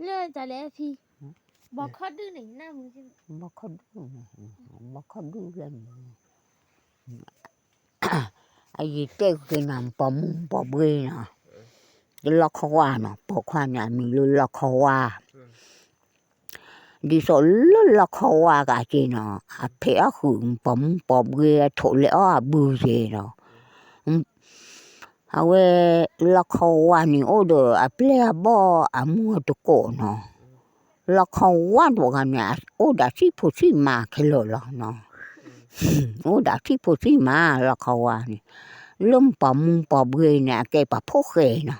လၢတၢ်လဲၣ်ဖံ, ဘီခီဒုန့ၣ်, ဘီခီဒု, ဘီခီဒုလၢန့ၣ်, အယံာ်တဲက့ၤနၤ ပိာ်မူပိာ်ဘှ့နီၤ, လီခီဝါနီၤ, ပိာ်ခွါန့ၣ်အမံၤလၢလီခီဝါ ဒ်သိးလၢလီခီဝါဂၤက့ၤနီၤ, အဖံးအီၣ်ဃုာ် ပိာ်မူပိာ်ဘှ့အထိးလဲၤအီၣ်အဘုက့ၤနီၤ, အဝဲ လီခီဝါန့ၣ်အိၣ်ဒီးအပျဲၢ်အဘီၣ်အမူအတကိးနီၤ, လီခီဝါတဂၤန့ၣ် အိၣ်ဒီးထံၣ်ဖိထံၣ်မါခဲလၢာ်လီၤနီၤ, အိၣ်ဒီးထံၣ်ဖိထံၣ်မါ လီခီဝါန့ၣ်, လၢပိာ်မူပိာ်ဘှ့န့ၣ် အကဲပှၤဖိၣ်ဃဲနီၤ,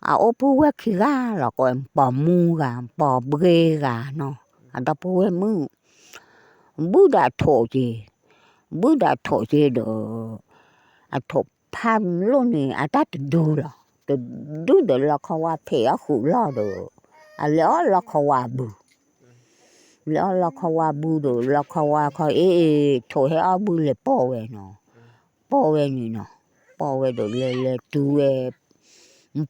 အအိၣ်ပုၢ်ဝဲၢ်ခံဂၤလီၤ, ကိးပိာ်မူဂၤ ပိာ်ဘှ့ဂၤနီၤ, အဒီပုၢ်ဝဲၢ်မုၣ် ဘုၣ်ဒီးထိးက့ၤ, ဘုၣ်ဒီးထိးက့ၤဒီး, အထိးဖးလိၣ်န့ၣ် အတၢ်တဒုလီၤ, တဒုဒီးလီခီဝါဖံးအီၣ်ဃုာ်လီၤဒီး, အလဲၤအီၣ်လီခီဝါဘု, လဲၤအီၣ်လီခီဝါဘုဒီး လီခီဝါခီအ့ၣ် ထိးဟဲအီၣ်ဘုလဲၤပိာ်ဝဲနီၤ, ပိာ်ဝဲန့ၣ်နီၤ, ပိာ်ဝဲဒီးလဲၤလဲၤတုၤဝဲ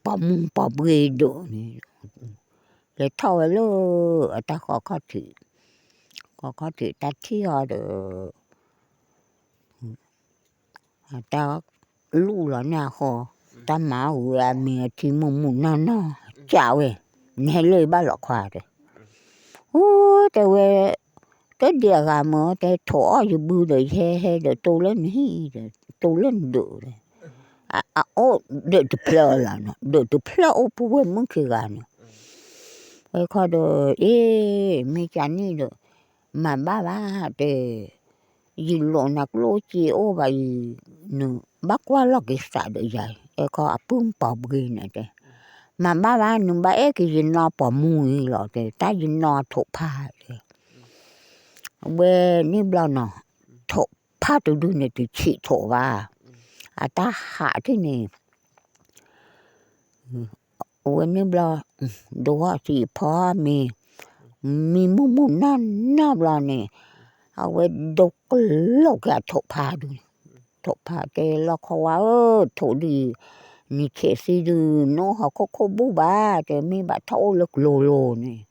ပိာ်မူပိာ်ဘှ့ဒိၣ်န့ၣ်, လဲၤထီၣ်ဝဲလၢ အတၢ်ဃီခီၣ်ထံး, ဃီခီၣ်ထံးတၢ်ထံၣ်အီၤဒီး တၢ်လူလီၤန့ၢ်အဃီ, တၢ်မၤအီၣ်ဝံၤအမ့ၢ်အထံမုၢ်မုၢ်နီၢ်နီၢ်, ကးဝဲ, နဟဲလၢယဘၣ်လီၤခွါတဲ, အိ တဲဝဲ, တဒံးအဂၤမ့ၢ်တဲ ထိးအီၣ်ယဘုဒီး ယဟဲဟဲဒီးတိၢ်လၢနဟံၣ်ဒီး တိၢ်လၢနဒၢးဒီး, အအိၣ်ဒၢးတဖျၢၣ်လီၤနီၤ, ဒၢးတဖျၢၣ်အိၣ်ပုၢ်ဝဲၢ်မုၣ်ခံဂၤန့ၣ်, ဝဲခီဒီး အ့ မ့ၢ်ကန့ၣ်ဒီး မၤဘၣ်ဘၣ်တဲ ယလိာ်နၤကျိၣ်စ့အိၣ်ဘၣ်အံၤ, နဘၣ်ကွၢ်လီၤက့ၤသးဒီးယၤ, အဲခီအပုၢ်ပိာ်ဘှ့န့ၣ်တဲ, မၤဘၣ်ဘၣ် နဘၣ်အဲၣ်က့ၤယနီၢ်ပိာ်မူအံၤလီၤတဲ, တၢ်ယနီၢ်ထိးဖးတဲ, ဝဲန့ၣ်ဘျီနီၤ, ထိးဖးတဒုန့ၣ် တဆံးထိးဘၣ်, အတၢ်ဟးထံၣ်န့ၣ် အဝဲန့ၣ်ဘျီ, ဒိးဟီၣ်စံးဖီမ့ၤ, မံမုၢ်မုၢ်နီၢ်နီၢ်ဘျီန့ၣ်, အဝဲဒိးကလိာ်က့ၤအထိးဖးဒုန့ၣ်, ထိးဖးတဲလီခီဝါဧၢ, ထိးဒု, နဆဲးသံဒု, နအိၣ်ဟီၣ်ခိၣ်ခိၣ်ဘူၣ်ဘၣ်, တဲမ့ၢ်ဘၣ်ထီၣ်အိၣ်လၢကျိၤလိၤန့ၣ်,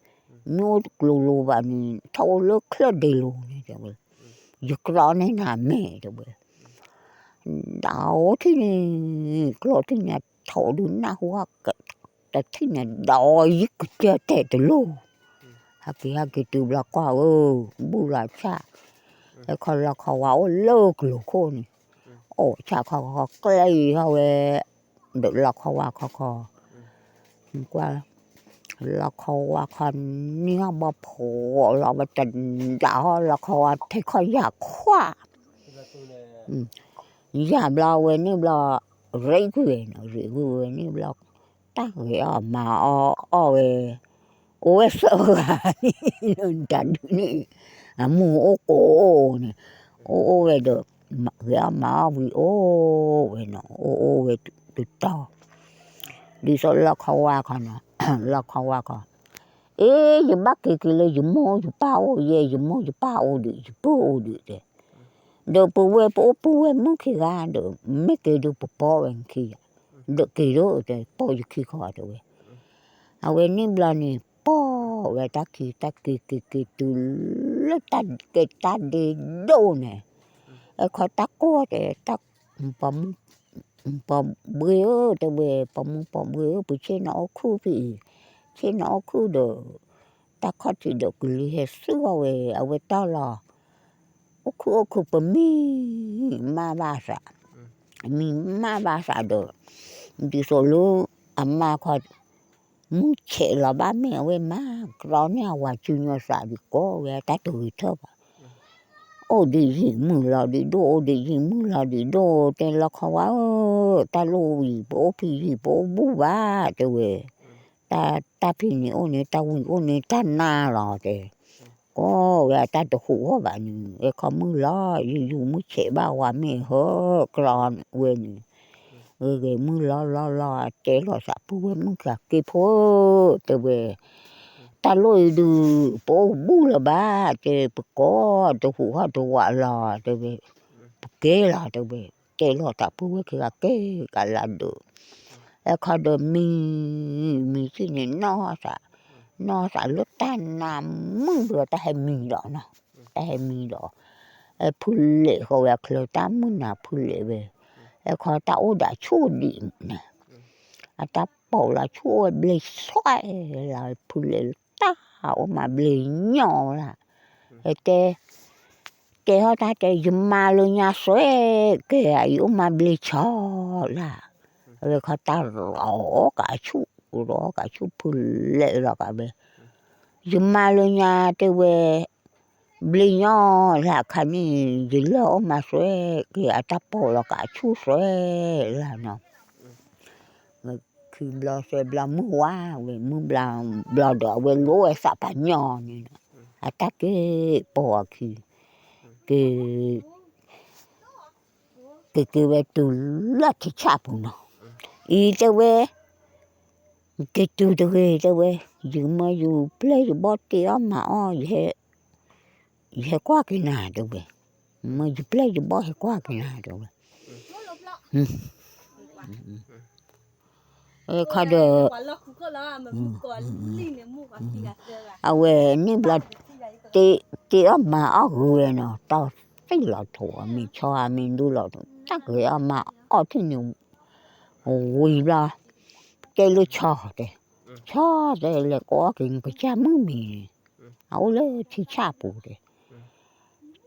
မ့ၢ်အိၣ်ကျိၤလိၤဘၣ်န့ၣ် ထီၣ်အိၣ်လၢချၢၣ်ဒ့လိၤန့ၣ်တဲဝဲ, ယကြီန့ၢ်နၤမဲာ်တဲဝဲ ဒၣ်အိၣ်ထံၣ်န့ၣ်, ကျိးထံၣ်န့ၣ် ထိးဒုနၢ်ဟူ, တထံၣ်န့ၣ် ဒၣ်အီၤယံၤကစၢၢ်တဲာ်တလိၤ, ဟဲက့ၤဟဲက့ၤတုၤဘျီကွၢ်ဧၢ, ဘူၣ်လီၤဆၣ်, ဟဲခီလီခီဝါအိၣ်လၢကျိၤခိၣ်န့ၣ်, အိၣ်ဆၣ်ခီခီကျဲအံၤဟီဝဲ, ဒီးလီခီဝါခီခီ ကွၢ်, လီခီဝါခီန့ၢ်ဟီၣ်ဘီဖိးလီၤဝဲတဒၣ်ဟီၣ် လီခီဝါထဲခီယၢ်ခွါ, ယၢ်ဘျီဝဲန့ၣ်ဘျီ, ရ့ကွံာ်ဝဲနီၤ, ရ့ကွံာ်ဝဲန့ၣ်ဘျီ, တၢ်ဂဲၤအီၣ်မၤအီၣ်အီၣ်ဝဲ, အိၣ်ဝဲသၢဂၤန့ၣ်, လၢတၢ်ဒုးန့ၣ်, အမုၢ်အိၣ်ကိးအိၣ်န့ၣ်, အိၣ်အိၣ်ဝဲဒီး, ဂဲၤအီၣ်မၤအီၣ်ဝံၤအိၣ်ဝဲနီၤ, အိၣ်အိၣ်ဝဲတတီၤ ဒ်သိးလီခီဝါခီနီၤ, လီခီဝါခီ, အ့ ယဘၣ်က့ၤက့ၤလၢယမိၢ်ယပၢ်အိၣ်ယဲ, ယမိၢ်ယပၢ်အိၣ်ဒံး ယပုၢ်အိၣ်ဒံးတဲ, ဒီးပဝဲပအိၣ်ပုၢ်ဝဲၢ်မုၣ်ခံဂၤဒီး မ့ၢ်က့ၤဒုးပပိာ်ဝဲခံဂၤ, ဒီးက့ၤဒိၣ်တဲ ပိာ်ယခံခီတဲဝဲ, အဝဲန့ၣ်ဘျီန့ၣ် ပိာ်ဝဲတၢ်ခံ တၢ်က့ၤက့ၤက့ၤတုၤလၢတၢ်ဒ့တၢ်ဒ့ဒိၣ်န့ၣ်, အခီတၢ်ကိၢ်တဲ တၢ် ပိာ်မုၣ်ပိာ်ဘှ့ဧၢ တဲဝဲ, ပိာ်မုၣ်ပိာ်ဘှ့ဧၢ ပဆ့ၣ်နီၤအိၣ်ခုၣ်ဖဲအံၤ, ဆ့ၣ်နီၤအိၣ်ခုၣ်ဒီး တၢ်ခီၣ်ထံးဒီးကလံၤဟဲဆူၣ်အီၣ်ဝဲ အဝဲတီၢ်လီၤ, အိၣ်ခုၣ်အိၣ်ခုၣ်ပမံမးဘၣ်သး, မံမးဘၣ်သးဒီး, ဒ်သိးလၢအမါခီ မုၢ်ဆဲးလီၤဘၣ်မ့ၢ်အဝဲမၤ ကြီန့ၢ်အဝၤစုညါသးဒ်ကိးဝဲတၢ်တဂ့ၤထၢၣ်ဘၣ် အိၣ်ဒံးယံာ်မုၢ်လီၤဒံးဒိၣ် အိၣ်ဒံးယံာ်မုၢ်လီၤဒံးဒိၣ် တဲလီခီဝါဧၢ, တၢ်လိၣ်ဝံၤ ပအိၣ်ဖံယံာ် ပအိၣ်ဘူၣ်ဘၣ် တဲဝဲ, တၢ် တၢ်ဖံးန့ၣ်အိၣ်န့ၣ် တၢ်ဝံၤအိၣ်န့ၣ် တၢ်နါလီၤတဲ, ကိးဝဲအတၢ်တဟူးဂီၢ်ဘၣ်န့ၣ် အဲခီမုၢ်လီၤ ယံာ်ယံာ်မုၢ်ဆဲးဘၣ်ဝၤမ့ၢ်ဟၢ ကြီဝဲန့ၣ်, ဂ့ၤဂ့ၤမုၢ်လီၤလီၤလီၤ တဲလီၤသးပုၢ်ဝဲၢ်မုၣ်ကၤက့ၤဖိဧၢ တဲဝဲ တၢ်လိၣ်အံၤဒုး ပအိၣ်ဘူၣ်လၢၤဘၣ် တဲ ပကိးတဟူးဟီၣ်တဝးလီၤ တဲဝဲ, ပကဲလီၤ တဲဝဲ, တဲလီၤတၢ်ပုၢ်ဝဲၢ်ခံဂၤကဲကလးဒိး, အဲခီဒီးမံ, မံသ့ၣ်န့ၣ်နီၢ်သး, နီၢ်သးလၢတၢ်နါမုၣ်ဒီးတၢ်ဟဲမံဒီးနီၤ, တၢ်ဟဲမံဒီး, ဖုလဲးဃီဝဲအချၢတၢ်မုၣ်နၤဖုလဲးဝဲ, ဟဲခီတၢ်အိၣ်ဒီးဆူၣ်ဒံးန့ၣ်, အတၢ်ပိာ်လီၤဆူၣ်ဝဲဘျ့ဆွဲလၢဖုလဲးလၢတၢ်အိၣ်မးဘျ့ညီလၢ်, တဲ တဲဟီၣ်တၢ်တဲ ယမါလၢညါစွဲကဲ အံၤအိၣ်မးဘျ့ဆီလၢ်, အဝဲခီတၢ်ရီကးဆူၣ်ရီကးဆူၣ်ဖုလဲးလီၤကးဝဲ, ယမါလၢညါတဲဝဲ ဘျ့ညီလၢ်ခါန့ၣ် ယလၢၢ်အိၣ်မးစွဲကဲအတၢ်ပိာ်လီၤကးဆူၣ်စွဲလၢ်နီၤ, ခံဘျီသၢဘျီမုၢ်ဝါဝဲ မုၢ်ဘျီဘျီဒီး အဝဲလိဝဲသးပှၤညီန့ၣ်, အတၢ်က့ၤပိာ်အခံ, က့ၤ က့ၤက့ၤဝဲတုၤလၢထံဆၣ်ပူၤနီၤ, အံၤတဲဝဲ, က့ၤတုၤတဂ့ၤတဲဝဲ, ယမၢယပျဲၢ်ယဘီၣ်တ့အီၣ်မၤအီၣ်, ယဟဲကွၢ်က့ၤနၤတဲဝဲ, မၢယပျဲၢ်ယဘီၣ်ဟဲကွၢ်က့ၤနၤတဲဝဲ, ခီဒီး အဝဲန့ၣ်ဘျီ တ့အီၣ်မၤအီၣ်ဂ့ၤဝဲနီၤ, တီသ့ၣ်လီၤထိး မ့ၢ်ဆီမ့ၢ်ဒူလီၤထိး တၢ်က့ၤအီၣ်မၤအီၣ်ထံၣ်န့ၣ်, ဝံၤဘျီ တဲလၢဆီတဲ, ဆီတဲ လဲၤကိးအီၣ်က့ၤနကစၢ်မုၣ်မံၤန့ၣ်, အအိၣ်လၢထံဆၣ်ပူၤတဲ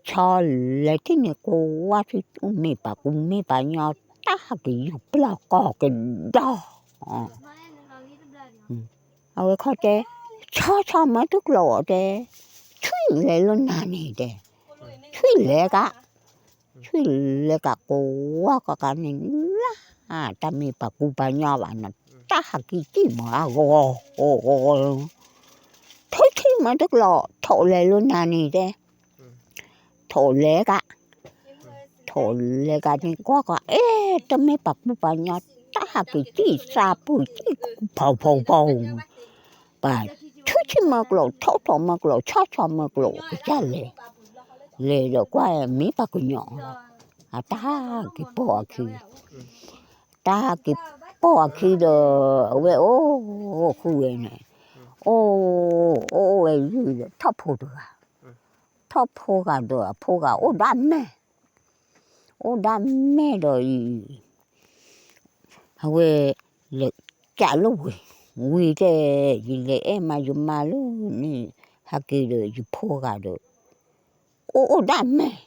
ဆီလဲၤထံၣ်န့ၣ် ကိးဝါထံၣ်မ့ၢ်ပာ်ကူမ့ၢ်ပာ်ညီ တၢ်ဟးက့ၤယူၤပျီၢ်ကီၢ်ကဒီး, အဝဲခီတဲ, ဆီဆီမၢတကျိးတဲ, ဆွံလဲၤလၢနၤန့ၣ်တဲ, ဆွံလဲၤကး, ဆွံလဲၤကးကိးဝါကီၢ်ကးန့ၣ်လၢ်, တၢ်မ့ၢ်ပာ်ကူပာ်ညီဘၣ်နီၤ, တၢ်ဟးက့ၤစံၣ်မၤအဂီၢ်ဂီၢ်ဂီၢ်ဂီၢ် ထိၣ်ထံၣ်မၢတကျိး ထိၣ်လဲၤလၢနၤန့ၣ်တဲ, ထိၣ်လဲၤကး, ထိၣ်လဲၤကးန့ၣ်ကွၢ်ကွၢ် အဲ တမ့ၢ်ပာ်ကူပာ်ညီ တၢ်ဟးက့ၤစံၣ်သးပူၤစံၣ်ဖီဖီဖီ ပှၤ ဆွံဆံမၢကျိး ထိၣ်ထိၣ်မၢကျိး ဆီဆီမၢကျိး ကစၢ်လဲၤ, လဲၤဒီးကွၢ်မ့ၢ်ပှၤကညီလီၤ, အတၢ်ဟးက့ၤပိာ်အခံ, တၢ်ဟးက့ၤပိာ်အခံဒီး အဝဲအိၣ်ဃုာ်ဝဲန့ၣ်, အိၣ်, အိၣ်ဝဲယုၢ်ဒီးထီၣ်ဖိတဂၤ, ထီၣ်ဖိဂၤဒီးအဖိဂၤအိၣ်ဒၣ်မဲာ်, အိၣ်ဒၣ်မဲာ်ဒီးအံၤ အဝဲလဲၤကးလၢဝံၤ, ဝံၤတဲ, ယလဲၤအဲၣ်မါယမါလၢန့ၣ်, ဟဲက့ၤဒီးယဖိဂၤဒီး, အိၣ်အိၣ်ဒၣ်မဲာ်,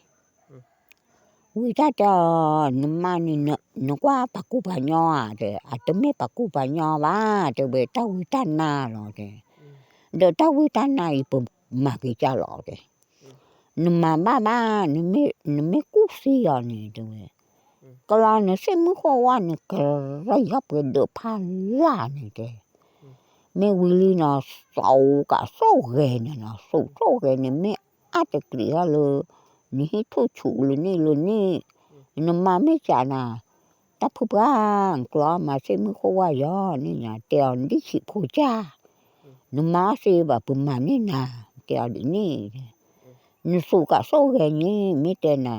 ဝံၤတၢ်တဲအီၤ နမါန့ၣ် နကွၢ်ပှၤကူပှၤညီဧါတဲ, အတမ့ၢ်ပှၤကူပှၤညီဘၣ် တဲဝဲ တၢ်ဝံတၢ်နါလီၤတဲ, ဒီးတၢ်ဝံတၢ်နါအံၤ ပမၤက့ၤကၢ်လီၤတဲ နမၤဘၣ်ဘၣ်, နမ့ၢ်ကူၣ်သံအီၤန့ၣ်တဲဝဲ, ကလီနသ့ၣ်မုၣ်ဃိဝါန့ၣ် ကရၢယီပှဲၤဒၢးဖးလၢ်န့ၣ်တဲ, မ့ၢ်ဝံၤလံနီၤ စိာ်ကးစိာ်ဂဲၤန့ၣ်နီၤ, စိာ်စိာ်ဂဲၤန့ၣ် မ့ၢ်အါတကလံၤဟီလၢ နဟံးထူၣ်ဆူၣ်လၢန့ၣ်လၢန့ၣ်, နမၤမ့ၢ်ကးနၤ, တၢ်ဖုပှၢ် နကျီမၤသ့ၣ်မုၣ်ဃိဝါယီၤန့ၣ်ညါ တဲအီၤ နဒံၣ်ဆံးဖိကၢ် နမၤအီၣ်သ့ဘၣ် ပမၤန့ၢ်နၤ, တဲအီၤဒ်န့ၣ်, နသူၣ်ကးစိာ်ဂဲၤန့ၣ် မ့ၢ်တဲနၤ,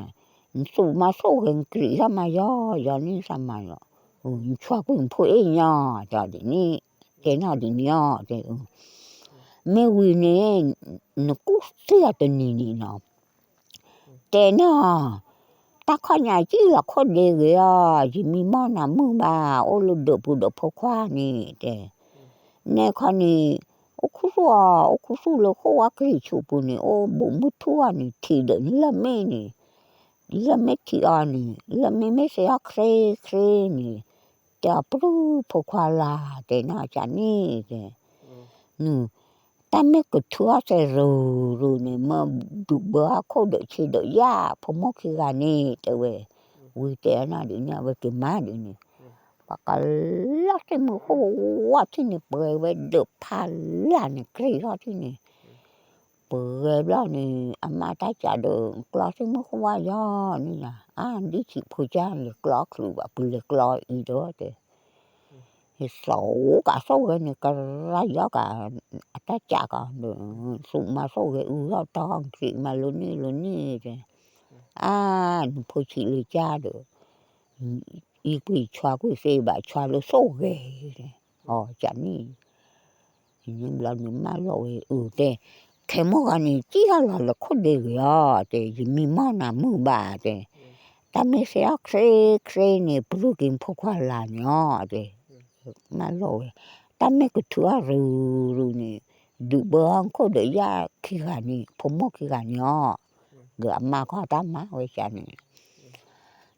နသူၣ်မၤစိာ်ဂဲၤ နကြံးဟီၣ်မၤယီၤ ယီၤန့ၣ်သးမၤလီၤ, နဆွါကွံာ်နဖိအ့ၣ်ညီ တဲအီၤဒ်န့ၣ်, တဲနီၢ်ဒ်န့ၣ်အီၤ, မ့ၢ်ဝံၤန့ၣ် နကူၣ်သ့အီၤတနံၤန့ၣ်နီၤ တဲနီၤ, တၢ်ခီၣ်ညါကံၣ်လီၤခိၣ်ဒ့ဂ့ၤအီၤ, ယမံမီၢ်နၤမုၢ်ဘၣ် အိၣ်လၢဒၢးပူၤဒီးဖိခွါန့ၣ်တဲ, နဲခီန့ၣ် အိၣ်ခူသူၣ်အီၤ အိၣ်ခူသူၣ်လၢဃိၣ်ဝါကရံၣ်ဆူၣ်ပူၤန့ၣ် အိၣ်ဘူးမုၢ်ထူၣ်အီၤန့ၣ် ထံၣ်ဒီးလၢၢ်မ့ၢ်န့ၣ်, လၢၢ်မ့ၢ်ထံၣ်အီၤန့ၣ် လၢၢ်မ့ၢ်မ့ၢ်သ့အီၤချ့ချ့န့ၣ်, တဲအီၤပြုၢ်ဖိခွါလၢ် တဲနီၤကန့ၣ်တဲ န တၢ်မ့ၢ်ကထုးအီၣ်သဲးရူၤရူၤန့ၣ် မၢဒုးဘၢဟီၣ်ခိၣ်ဒီးဆ့ဒီးယၢ် ဖိမုၣ်ခံဂၤန့ၣ် တဲဝဲ, ဝံၤတဲအီၤနီၢ်ဒ်န့ၣ် အဝဲက့ၤမၤဒ်န့ၣ်, ပှၤကလီသ့ၣ်မုၢ်ဃိဝါထံၣ်န့ၣ် ပှဲၤဝဲဒၢးဖးလၢ်န့ၣ် ကြံးထီၣ်ထံၣ်န့ၣ် ပှဲၤဘျီန့ၣ် အမါတၢ်စံးဒီး ကျီသ့ၣ်မုၢ်ဃိဝါယီၤန့ၣ်ယါ, အါ ဒ်ဆံးဖိကၢ်လဲၤကျီချုးဘၣ် ပလဲၤကျီအံၤဒီးတဲ ဟဲစိာ်ကးစိာ်ဂဲၤန့ၣ် ကရၢယီၤကး အတၢ်စံးကးဒီး သူၣ်မၤစိာ်ဂဲၤအုၣ်ထီၣ်တီၢ် ကံးမၤလိန့ၢ်လိန့ၢ်တဲ, အါ နဖိဆံးလၢကၢ်ဒီး အံၤကွံာ်ဆွါကွံာ်သ့ဘၣ် ဆွါလၢစိာ်ဂဲၤ, အီၤကန့ၣ် န့ၣ်ဘျီန့ၣ်မၢလီၤဝဲအုးတဲ, ခဲမိၢ်ဂၤန့ၣ် စံၣ်အလီၤလၢခိၣ်ဒ့ဂ့ၤအီၤ တဲ ယမံမီၢ်နၤမုာ်ဘၣ်တဲ, တၢ်မ့ၢ်သ့အီၣ်ချ့ချ့န့ၣ် ပရူၢ်က့ၤဖိခွါလၢ်န့ၣ်အီၤ တဲ မၢလီၤဝဲ, တၢ်မ့ၢ်ကထုးအီၣ်ရူၤရူၤန့ၣ် ဒုးဘၢအီၣ်ခိၣ်ဒီးယၢ်ခံဂၤန့ၣ် ဖိမိၢ်ခံဂၤန့ၣ်အီၤ, ဒီးအမါခီတၢ်မၤဝဲကန့ၣ်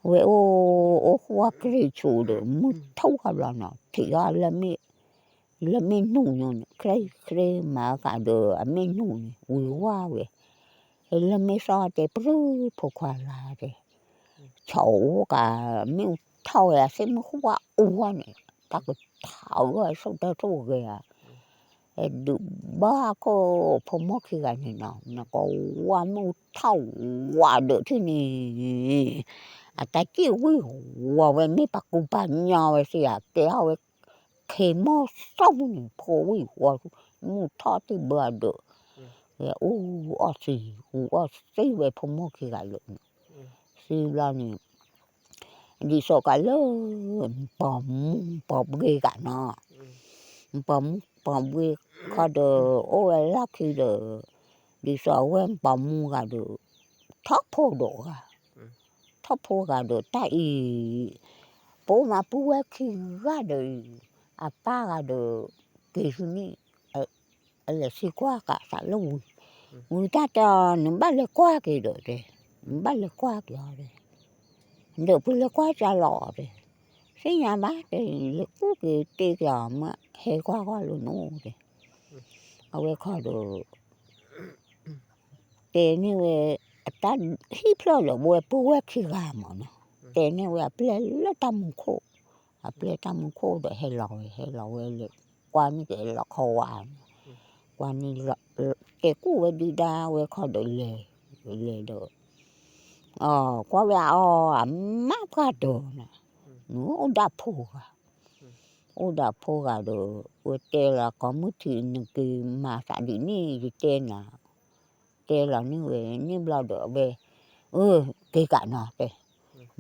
ဝဲအိၣ်အိၣ်ဃူအကြ့ၢ်ဆိးဒီး မုၢ်ထီၣ်ဝါဘျီနီၤ ထံၣ်အီၤ လၢမ့ၣ်နူာ်ညိန့ၣ် ချ့ချ့မၤကဒီးအမ့ၣ်နူာ်န့ၣ် ဝံၤဝါဝဲ, လၢမ့ၢ်စီၣ်တဲ ပရူၢ်ဖိခွါလၢ်တဲ, ဆီအိၣ်ကး မ့ၣ်အူထီၣ်ဝဲ အသ့ၣ်မုၢ်ဃူဝါအူဝါန့ၣ် တၢ်ကထးဝဲဆိၣ်တၢ်ဆိၣ်ဂဲၤဧါ ဒုးဘၣ်ခိၣ်ဖိမိၢ်ခံဂၤန့ၣ်နီၤ နကဝါမ့ၣ်အူထီၣ်ဝးဒီးထံၣ်န့ၣ်, အတၢ်စံၣ်ဝံၣ်ဝီၤဝဲ မ့ၢ်ပှၤကူပှၤညီဝဲသ့ဧါ ကဲထီၣ်ဝဲ ခ့မိၢ်စီၣ်မုၢ်န့ၣ် ဖိဝံၣ်ဝီၤ မ့ၣ်အူထီၣ်တံၢ်ဘၢအဒၢး, ဝဲအူအီၣ်သံ အူအီၣ်သံဝဲဖိမိၢ်ခံဂၤလၢာ်န့ၣ်, သံဘျီန့ၣ် ဒ်သိးကးလၢ ပိာ်မူပိာ်ဘှ့ကးနီၤ, ပိာ်မူပိာ်ဘှ့ခီဒီး အိၣ်ဝဲလီၢ်ခံဒီး ဒ်သိးအဝဲပိာ်မူဂၤဒီး ထီၣ်ဖိဒီးဂၤ, ထီၣ်ဖိဂၤဒီးတၢ်အံၤ ပိာ်မူပုၢ်ဝဲၢ်ခံဂၤဒီး အပၢ်ဂၤဒီး က့ၤဆူန့ၣ် အလဲၤသံကွၢ်ကးသးလၢဝံၤ, ဝံၤတၢ်တဲအီၤ နဘၣ်လဲၤကွၢ်က့ၤဒီးတဲ, နဘၣ်လဲၤကွၢ်က့ၤအီၤတဲ, ဒီးပလဲၤကွၢ်ကၢလီၤတဲ, သ့ၣ်ညါဘၣ်တဲ လဲၤကူၣ်က့ၤတ့က့ၤအီၤမး ဟဲကွၢ်ကွၢ်လၢနအိၣ်တဲ, အဝဲခီဒီး တဲန့ၢ်ဝဲ အတၢ်ဟံၣ်ဖျၢၣ်ဒီး ဝဲပုၢ်ဝဲၢ်ခံဂၤမးနီၤ, တဲန့ၢ်ဝဲအပျဲၢ်လၢတၢ်မူခိၣ်, အပျဲၢ်တၢ်မူခိၣ်ဒီးဟဲလီၤဝဲ ဟဲလီၤဝဲလၢ ကွၢ်န့ၢ်က့ၤလီခီဝါန့ၣ်, ကွၢ်န့ၢ် တဲကူၣ်ဝဲဒုၣ်ဒါဝဲခီဒီးလဲၤ, လဲၤဒီး ကွၢ်ဝဲအီၤ အမါပှၢ်ဒီးနီၤ, နအိၣ်ဒၣ်ဖိဂၤ, အိၣ်ဒၣ်ဖိဂၤဒီး ဝဲတဲလီၤ ကိးမုၢ်ထံးနက့ၤမၤသးဒ်န့ၣ် ယတဲနၤ, တဲလီၤန့ၢ်ဝဲန့ၣ်ဘျီဒီးဝဲ, အၢ က့ၤကးနီၤတဲ,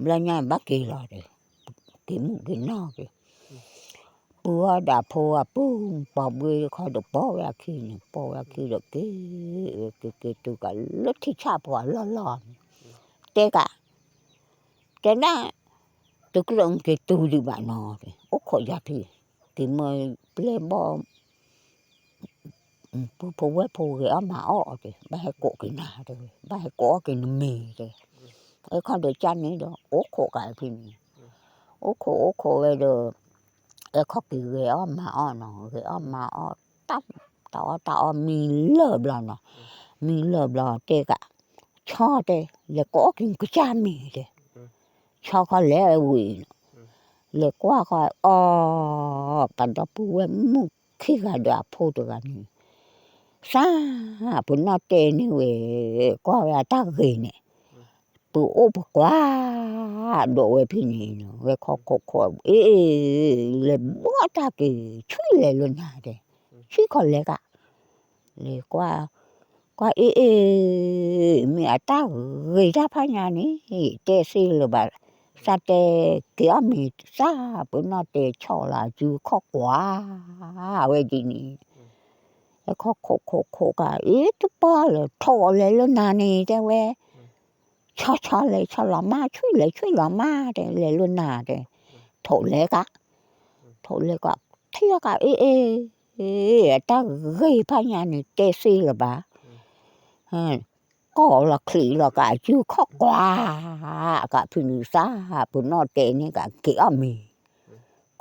ဘျီညါဘၣ်က့ၤလီၤတဲ, က့ၤမုၢ်က့ၤနီၢ်က့ၤ ပုၢ်အီၣ်ဒၣ်ဖိအပုၢ် ပိာ်ဘှ့ခီဒီးပိာ်ဝဲအခံန့ၣ် ပိာ်ဝဲအခံဒီးက့ၤ, က့ၤက့ၤတုၤကးလၢထံဆၣ်ပှၤလီၢ်လီၢ်န့ၣ်, တဲကး, တဲဒၣ်, တကြၢးနက့ၤတုၤဒံးဘၣ်နီၤ, အိၣ်ခိးယၤဖံ, က့ၤမၢပျဲၢ်ဘီၣ် ပုၢ်ဖိဝဲၢ်ဖိဂဲၤအီၣ်မၤအီၣ်တဲ, ဘၣ်ဟဲကိးက့ၤနၤတဲဝဲ, ဘၣ်ဟဲကိးအီၣ်က့ၤနမ့ၤတဲ, အဲခီဒီးကၢ်န့ၣ်ဒီး အိၣ်ခိးကးဖဲန့ၣ်, အိၣ်ခိးအိၣ်ခိးဝဲဒီး, အဲခီက့ၤဂဲၤအီၣ်မၤအီၣ်နီၤ, ဂဲၤအီၣ်မၤအီၣ်, တၢ်အီၣ်တၢ်အီမံလၢာ်ဘျီနီၤ, မံလၢာ်ဘျီတဲကး, ဆီတဲ, လဲၤကိးအီၣ်က့ၤနကစၢ်မ့ၤတဲ, ဆီခီလဲၤဝံၤ, လဲၤကွၢ်ဃီအီၤ, ပှၤဒီပုၢ်ဝဲၢ်မုၣ်ခံဂၤဒီးအဖိတဂၤန့ၣ်, သး, ပနီၣ်တဲန့ၢ်ဝဲ, ကွၢ်ဝဲအတၢ်ဂ့ၤန့ၣ်, ပအိၣ်ပကွၢ်, ဒိးဝဲဖဲန့ၣ်, ဝဲခီခိးခိး, အ့ၣ်, လဲၤဘှီတၢ်က့ၤ, ဆွံလဲၤလၢနၤတဲ, ဆွံခီလဲၤကး, လဲၤကွၢ်, ကွၢ်အ့ၣ်အ့ၣ်, မ့ၢ်အတၢ်ဂ့ၤတၢ်ဖးညါန့ၣ်, တဲသ့လၢၤဘၣ်, သးတဲက့ၤအီၣ်မ့ၤသး, ပနီၣ်တဲဆီလီၤအစုခီၣ်ကွၢ်, ဝဲဒ်န့ၣ်, ခီခိးခိးခိးကး, အ့ၣ် တပီၢ်လၢၤ ထိးလဲၤလၢနၤန့ၣ်တဲဝဲ ဆီဆီလဲၤဆီလီၤမး ဆွံလဲၤဆွံလီၤမးတဲ လဲၤလၢနၤတဲ, ထိးလဲၤကး, ထိးလဲၤကး, ထံၣ်ကးအ့ၣ်အ့ၣ်, အတၢ်ဂ့ၤဖးညါန့ၣ် တဲသ့လၢၤဘၣ်, ကီၢ်လီၤချံးလီၤကး စုခီၣ်ကွၢ်, ကးဖုနုာ်သး, ပနီၣ်တဲန့ၣ်ကး က့ၤအီၣ်မ့ၤ,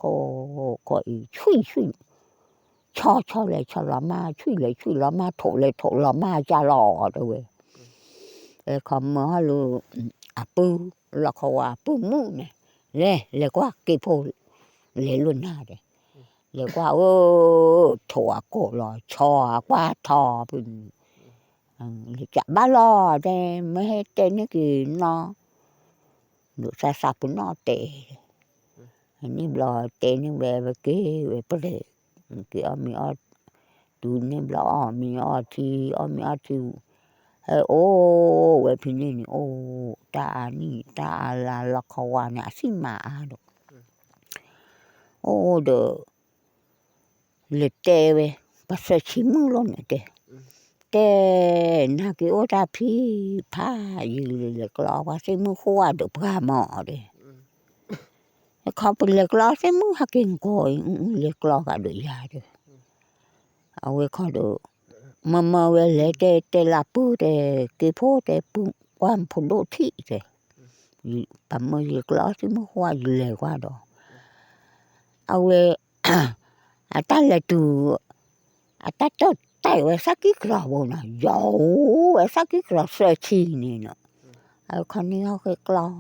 ကီၢ်အံၤ ဆွံဆွံ ဆီဆီလဲၤဆီလီၤမး ဆွံလဲၤဆွံလီၤမး ထိးလဲၤထိးလီၤမး ကၢ်လီၤတဲဝဲ, ခီမၢဟီၣ်လၢ အပုၢ် လီၢ်ခီဝါအပုၢ်မုၣ်န့ၣ်, လဲၤ လဲၤကွၢ်က့ၤဖိ, လဲၤလိာ်နၤဒီး, လဲၤကွၢ်ဧၢ, ထိးအကိာ်လီၤ ဆီအကွၢ်ထီဖုန့ၣ်, လဲၤကးဘၣ်လီၤတဲ မ့ၢ်ဟဲတဲန့ၢ်က့ၤနီၤ, ဒိးသးသးပနီၣ်တဲ န့ၣ်ဘျီတဲန့ၢ်ဝဲ ဝဲက့ၤဝဲပျဲၢ်, က့ၤအီၣ်မ့ၤအီၣ်, တုၤန့ၣ်ဘျီအီၣ်မ့ၤအီၣ်ထံ အီၣ်မ့ၤအီၣ်ထံ, ဟဲအိၣ်ဝဲဖဲန့ၣ်န့ၣ် အိၣ်တၢ်အါနံၣ်တၢ်အါလါ လီၢ်ခီဝါန့ၣ် အသံၣ်မၤအါဒီး, အိၣ်ဒီး လဲၤတဲဝဲ ပှၤသၢဆံမုၣ်လီၤန့ၣ်တဲ, တဲ, နက့ၤအိၣ်တၢ်ဖံဖးယံာ်လံ လဲၤကျီကွၢ်သ့ၣ်မုၣ်ဃိၣ်ဝါဒီးပှၤမီၤဒီး, ခီပလဲၤကျီသ့ၣ်မုၣ်ဟဲက့ၤနကိးအံၤ လဲၤကျီကဒီးယၤဒီး, အဝဲခီဒီး, မၢမၢဝဲလဲၤတဲတဲလၢပုၢ်တဲ, က့ၤဖိတဲပုၢ်ကွၢ်ဖိဒိၣ်ထံၣ်တဲ, ပမၢယလဲၤကျီသ့ၣ်မုၣ်ဃိၣ်ဝါယလဲၤကွၢ်ဒီး, အဝဲ အတၢ်လဲၤတုၤ, အတၢ်တၢၢ်တဲာ်ဝဲသၣ်ကံၢ်ကြီၤဘိနီၤ, ယီၤဝဲသၣ်ကံၢ်ကြီၤသၢဆံန့ၣ်နီၤ, အခီန့ၣ်ဟီၣ်ဃ့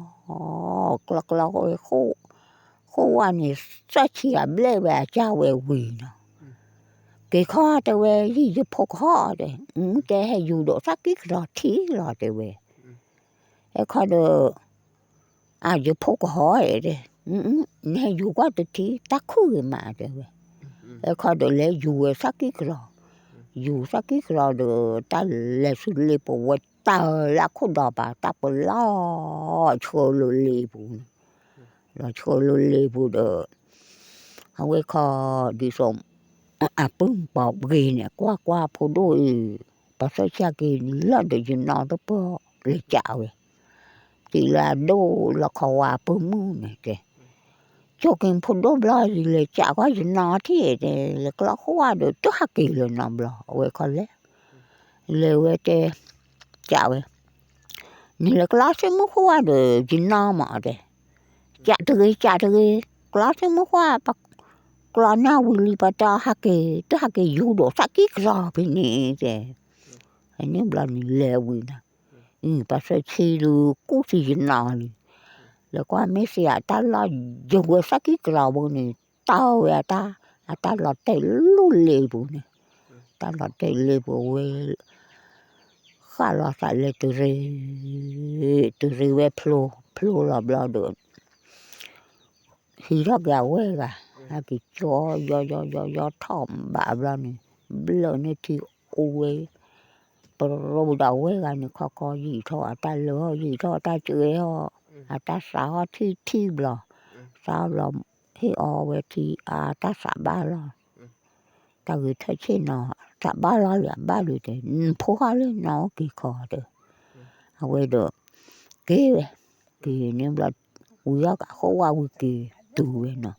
ကျီ, ကျီကျီဝဲ, ဃိၣ်ဝါန့ၣ် သၢဆံအဘျဲၣ်ဝဲအကၢ်ဝဲဝံၤနီၤ, က့ၤခီတဲဝဲ ယံာ်ယဖိကဟီၣ်တဲ, တဲဟဲယူၤဒီးသၣ်ကံၢ်ကြီၤထံလီၤတဲဝဲ, အခီဒီး အယဖိကဟီၣ်တဲ, နဟဲယူၤကွၢ်တထံၣ် တၢ်ခုၣ်ဂ့ၤမးတဲဝဲ, အခီဒီးလဲၤယူၤဝဲသၣ်ကံၢ်ကြီၤ, ယူၤသၣ်ကံၢ်ကြီၤဒီး တၢ်လဲၤဆူလ့ပူၤဝဲတၢ်လၢခိၣ်ဒီးပၤ တၢ်ပလီၤဆှၢလၢလ့ပူၤန့ၣ်, လီၤဆှၢလၢလ့ပူၤဒီး အဝဲခီဒ်သိး အပုၢ်ပိာ်ပှ့ၤန့ၣ် ကွၢ်ကွၢ်ဖိဒိၣ်အံၤ, ပှၤသၢဆံက့ၤလၢာ်ဒီးယနီၢ်တပၢၢ်လဲၤကးဝဲ, တုၤလၢအဒိၣ်လီခီဝါအပုၢ်မုၣ်န့ၣ်တဲ, ကၠိက့ၤဖိဒိၣ်ဘျီယလဲၤကးကွၢ်ယနီၢ်ထံၣ်တဲ, လဲၤကျီဃိၣ်ဝါဒီးတဟးက့ၤလၢၤနီတဘျီ အဝဲခီလဲၤ, လဲၤဝဲတဲ, ကးဝဲ နလဲၤကျီသ့ၣ်မုၣ်ဃိၣ်ဝါဒီးယနီၢ်မးတဲ, ကးတဂ့ၤကးတဂ့ၤ, ကျီသ့ၣ်မုၣ်ဃိၣ်ဝါ, ကျီနၢ်ဝံၤလံ ပတဟးက့ၤ တဟးက့ၤယူၤဒီးသၣ်ကံၢ်ကြီၤဖဲန့ၣ်တဲ, န့ၣ်ဘျီန့ၣ်လဲၤဝံၤနီၤ, ပှၤသၢဆံဒုးကူၣ်သံယနီၢ်လံ, လဲၤကွၢ်မ့ၢ်သ့အတၢ်လီၢ်ယိာ်ဝဲသၣ်ကံၢ်ကြီၤဘိန့ၣ်, တီဝဲအတၢ်, အတၢ်လီၤတဲာ်လီၤလ့ပူၤန့ၣ်, တၢ်လီၤတဲာ်လ့ပူၤဝဲ ဃၣ်လီၤသးလဲၤတရံး, တရံးဝဲဖျိ, ဖျိလီၤဘျီဒီး ဟံးထီၣ်က့ၤအဝဲၢ်ဂၤ, ဟဲက့ၤကၠီယီယီယီယီထီၣ်ဘးဘျီန့ၣ်, ဘျၢၣ်န့ၢ်ထံအိၣ်ဝဲ, ပရိဒၣ်ဝဲၢ်ဂၤန့ၣ်ခီခီယံာ်ထီၣ်အတၢ်လၢာ်ဟီၣ် ယံာ်ထီၣ်အတၢ်စှဲဟီၣ်, အတၢ်သးဟီၣ်ထံၣ်ထံၣ်ဘျီ, သးဘျီ, ဟ့ၣ်အီဝဲထံအတၢ်သးဘၣ်လီၤ, တၢ်ဂ့ၤထၢၣ်ဆ့ၣ်နီၤ, သးဘၣ်လီၤလံအဘၣ်လံတဲ, နဖိဟီၣ်လၢနီၢ်အိၣ်က့ၤခီတဲ, အဝဲဒီး, က့ၤဝဲ, က့ၤန့ၣ်ဘျီ, ဝံၤအီၣ်ကးဃိၣ်ဝါဝံၤက့ၤတုၤဝဲနီၤ,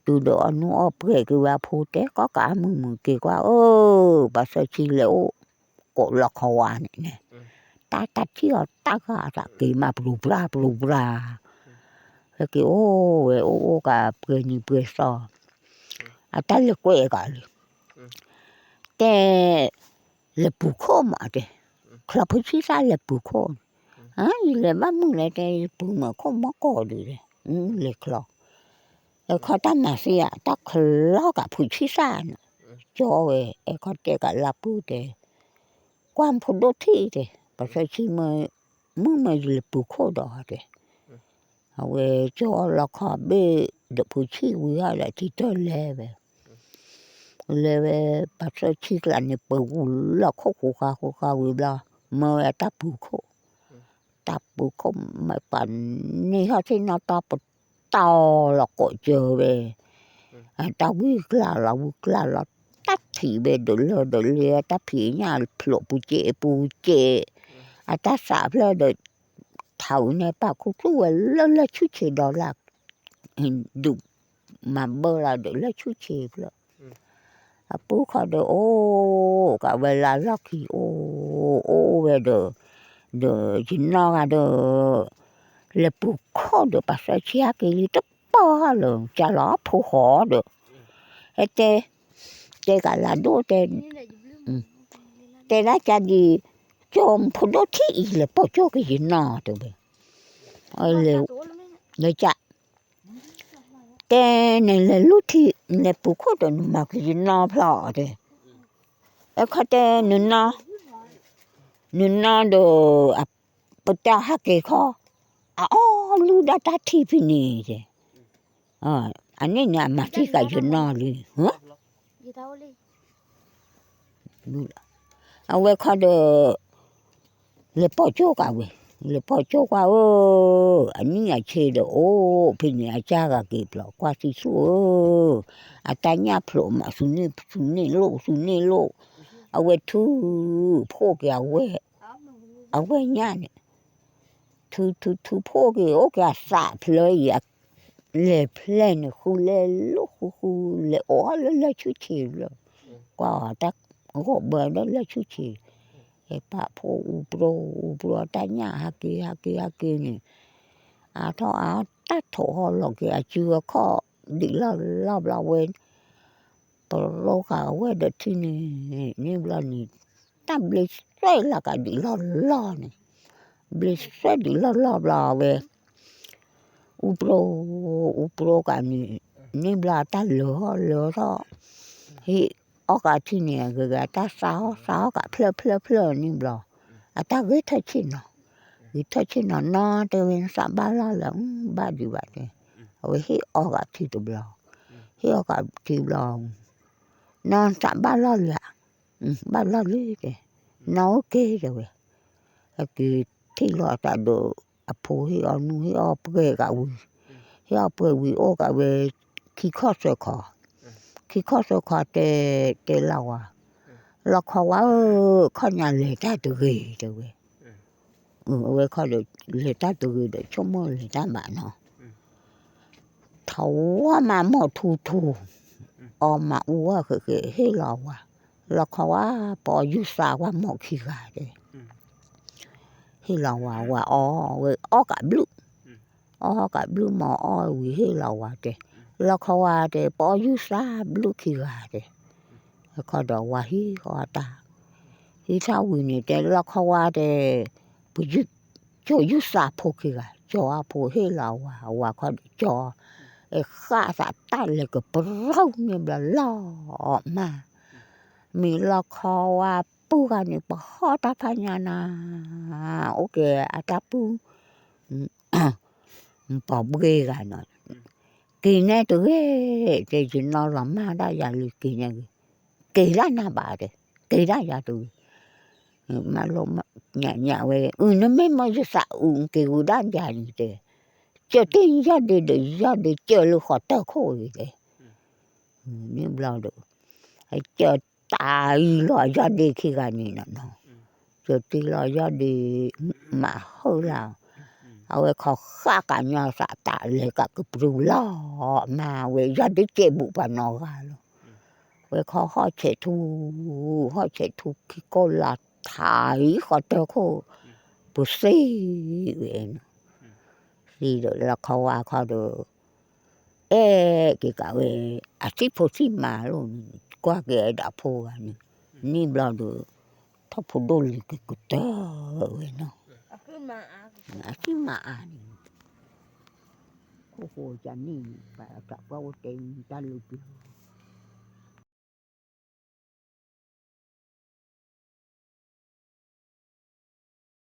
တုၤဒီးအီၣ်နူၢ်အီၣ်ပှဲၤက့ၤဝဲအဖိတဲ ကီၢ်ကးမုာ်မုာ်က့ၤကွၢ်ဧၢ, ပှၤသၢဆံလဲၤအိၣ်ကိးလီခီဝါန့ၣ်န့ၣ်, တၢ်တၢ်ထံၣ်အီၤတၢ်ဂၤအသးက့ၤမး ပျူၤပြၢ်ပျူၤပြၢ်, ဟဲက့ၤအိၣ်ဝဲအိၣ်အိၣ်ကးပှဲၤနံၤပှဲၤသီ, အတၢ်လဲၤကွဲးကးလံ, တဲ လဲၤပူၤခိၣ်မးတဲ, ချီဖုဆံၣ်သၣ်လဲၤပူၤခိၣ်န့ၣ်, ယလဲၤဘၣ်မုာ်လဲၣ်တဲ ယပူၤမုာ်ခိၣ်မီၢ်ကီၢ်ဒုးလဲၣ်, လဲၤချီ, အခီတၢ်မၤသံဧါ တၢ်ချီကးဖုဆံၣ်သၣ်န့ၣ်, ကၠီဝဲ အခီတဲကးလၢပုၢ်တဲ, ကွၢ်ဖိဒိၣ်ထံၣ်တဲ, ပှၤသၢဆံမုၢ်မၢယလဲၤပူၤခိၣ်ဒီးတဲ အဝဲကၠီလီခီဘ့ၣ်ဒီးဖုဆံၣ်ဝံၤဟီၣ်ဒီးထံတၢၢ်လဲၤဝဲ, လဲၤဝဲ ပှၤသၢဆံကျါန့ၣ် ပဂူၤလီၢ်ခိၣ်ဃူဃာ်ဃူဃာ်ဝံၤဘျီ, မၢဝဲအတၢ်ပူၤခိၣ်, တၢ်ပူၤခိၣ်မ့ၢ်ပှၤန့ၢ်ဟီၣ်သ့ၣ်နီၣ်တီပတီၢ် လီၤကိးစၢၤဝဲ, အတၢ်ဝံကျၢ်လီၤဝံကျၢ်လီၤ, တၢ်ထံၣ်ဝဲဒီးလၢဒီးလၢ တၢ်ဖံးညၣ်ဖျိးပူၤစဲးပူၤစဲး, အတၢ်သးဖျၢၣ်ဒီး ထးဝံၤန့ၣ် ပာ်ခူသူၣ်ဝဲလၢလၢဆူၣ်ဆ့ဒီးလၢ ဒုးမၤဘၢလီၤဒီးလၢဆူၣ်ဆ့ဖျၢၣ်, အပူၤခီဒီးအိၣ်ကးဝဲလၢလီၢ်ခံ အိၣ်အိၣ်ဝဲဒီး, ဒီးယနီၢ်ဂၤဒီး လဲၤပူၤခိၣ်ဒီး ပှၤသၢဆံဟဲက့ၤလံတပီၢ်လၢ ကၢ်လီၤဖိဃီဒီး, ဟဲတဲ, တဲကးလၢဒိၣ်တဲ, တဲဒၣ်ကဒံး, ကၠီဖိဒိၣ်ထံၣ်အံၤ လဲၤပိာ်ကၠိက့ၤယနီၢ်တဲဝဲ, လဲၤကး တဲန့ၣ်လဲၤလူၢ်ထံ လဲၤပူၤခိၣ်ဒီးနမၤက့ၤယနီၢ်ဖျီၣ်တဲ, အခီတဲ နနီၢ်ဒီး ပတၢ်ဟးက့ၤခီ, အအီၣ်လူၢ်ဒၣ်တၢ်ထံၣ်ဖဲန့ၣ်တဲ, အန့ၣ်န့ၣ်အမၤသံကးယနီၢ်လံ, အဝဲခီဒီး လဲၤပိာ်ကၠိကးဝဲ, လဲၤပိာ်ကၠိကွၢ်ဧၢ, အနံၣ်အဆ့ဒီးအိၣ်ဖဲန့ၣ် အစၢ်ဂၤက့ၤပျီ ကွၢ်သံဆူၣ်ဧၢ, အတၢ်ညၣ်ဖျိးမး သူန့ၣ်လိၣ် သူန့ၣ်လိၣ်, အဝဲထုးဖှိၣ်က့ၤအဝဲၢ်, အဝဲၢ်ညၣ်န့ၣ် ထုထုထုဖှိၣ်က့ၤ အိၣ်က့ၤအသးဖျၢအံၤ လဲၤဖျဲၣ်န့ၣ် ဃုလဲၤလိၣ်ဃုဃု လဲၤအိၣ်လၢလၢၢ်ဆူၣ်ဆံးလၢ, ကွၢ်အီၤတၢ်ဂီၢ်ဘၢဒီးလၢၢ်ဆူၣ်ဆံး, ဟဲပာ်ဖှိၣ်အူပြိ အူပြိတၢ်ညၣ်ဟးက့ၤဟးက့ၤဟးက့ၤန့ၣ်, အါထီၣ်အါတၢ်ထိးဟီလီၤက့ၤ အစုအခီၣ်ဒံးလီၢ်လီၢ်ဘျီဝဲ ပရိဃာ်အဝဲၢ်ဒီးထံန့ၣ်, န့ၣ်ဘျီန့ၣ်, တၢ်ဘျ့သွဲၣ်လၢကဒံးလီၢ်လီၢ်န့ၣ်, ဘျ့သွဲၣ်ဒံးလီၢ်လီၢ်ဘျီဝဲ, အူပြိ, အူပြိကးန့ၣ်, န့ၣ်ဘျီအတၢ်လၢာ်ဟီၣ်လၢာ်ထီၣ်, ဟ့ၣ်အီၣ်ကးထံန့ၣ် ဂ့ၤဂ့ၤ အတၢ်သးဟီၣ်သးဟီၣ်ကးဖျၢၣ်ဖျၢၣ်ဖျၢၣ်န့ၣ်ဘျီ, အတၢ်ဂဲၤထၢၣ်ဆ့ၣ်နီၤ, ဂဲၤထၢၣ်ဆ့ၣ်နီၤ နီၢ်တဲဝဲ နသးဘၣ်လီၢ်လံဧါ, ဘၣ်ဒံးဘၣ်တဲ, အဝဲဟ့ၣ်အီၣ်ကးထံတဘျီ, ဟ့ၣ်အီၣ်ကးထံဘျီ နီၢ်သးဘၣ်လီၢ်လံဧါ, ဘၣ်လီၢ်လံတဲ, နီၢ်အိၣ်က့ၤတဲဝဲ, အက့ၤထံၣ်လီၤအသးဒီး အဖိဟ့ၣ်အီၣ်နူၢ် ဟ့ၣ်အီၣ်ပှဲၤကးဝံၤ, ဟ့ၣ်အီၣ်ပှဲၤဝံၤ အိၣ်ကးဝဲ ခံခီၣ်သၢခီ, ခံခီၣ်သၢခီတဲ, တဲလီၤဝါ, လီခီဝါဧၢ, ခီၣ်ညါလဲၤတၢ်တဂ့ၤတဲဝဲ, အဝဲခီဒီး လဲၤတၢ်တဂ့ၤဒီး ဆိကမိၣ်လဲၤတၢ်ဘၣ်နီၤ ထီၣ်ဝါမးမိၢ်ထူထူ, အီၣ်မးအူဝဲဃဲးဃဲး ဟ့ၣ်လီၤဝါ, လီခီဝါ ပအီၣ်ယူၢ်သးဝါမိၢ်ခံဂၤတဲ, ဟ့ၣ်လီၤဝါ ဝါအီၣ်ဝဲအီၣ်ကးဘျုး, အီၣ်ကးဘျုးမးအီၣ်ဝံၤဟ့ၣ်လီၤဝါတဲ, လီခီဝါတဲ ပအီၣ်ယူၢ်သးဘျုးခံဂၤတဲ, ခီဒီးဝါဟံးဃီတၢ်, ဟံးထီၣ်ဝံၤန့ၣ်တဲ လီခီဝါတဲ ပ ကၠီၤယူၢ်သးဖိခံဂၤ, ကၠီၤအဖိဟ့ၣ်လီၤဝါ, ဝါခီဒီးကၠီၤ, အဃၣ်သးတၢ်လဲၤကပရီန့ၣ်ဘျီလီၤမး, မ့ၢ်လီခီဝါပုၢ်ဂၤန့ၣ် ပဟီၣ်တၢ်ဖးညါနၤ, အိၣ်က့ၤအတၢ်ပုၢ် ပှၤဘှ့ဂၤနီၤ, က့ၤနဲတဂ့ၤ, တဲယနီၢ်လီၤမၢ်ဒၣ်ယၤလံ က့ၤနဲဂ့ၤ, က့ၤဒၣ်နၤဘၣ်တဲ, က့ၤဒၣ်ယၤတဂ့ၤ, မၤလိမးညၣ်ညၣ်ဝဲ, အုနမ့ၢ်မၢယသးအု က့ၤဂုာ်ဒၣ်ယၤန့ၣ်တဲ, ကၢၤတ့ၢ်ယီၢ်ဒ့ဒီးယီၢ်ဒ့ကၢၤလၢဃီၤတၢၢ်ခိၣ်အံၤတဲ, န့ၣ်ဘျီဒီး ကၢၤတၢ်အံၤလီၤယီၢ်ဒ့ခံဂၤန့ၣ်နီၤ, ကၢၤတ့ၢ်လီၤယီၢ်ဒ့ မၤဟၢလၢ်, အဝဲခီဃၣ်ကးညီသးတၢ်လဲၤကးကပြုလီၤ, မၤဝဲယီၢ်ဒ့ကဲဘူးပှၤနီၢ်ဂၤလီၤ, ဝဲခီဟီၣ်ဆဲးထူ, ဟီၣ်ဆဲးထူခံကိးလၢထးအံၤဃီၤတၢၢ်ခိၣ်, ပသ့ဝဲနီၤ, သ့ဒီးလီခီဝါခီဒီး အဲၣ်က့ၤကးဝဲ အသံၣ်ဖိသံၣ်မါလီၤန့ၣ် ကွၢ်က့ၤအဲၣ်ဒိးဖိဂၤန့ၣ်, န့ၣ်ဘျီဒီး ထီၣ်ဖိဒိၣ်လံၤကကတၢၢ်ဝဲနီၤ, အသံၣ်မါအါန့ၣ်, ခိၣ်ဃိကန့ၣ် ဘၣ်တၢ်ကွၢ်အိၣ်တဲတၢ်လၢပျၢၤ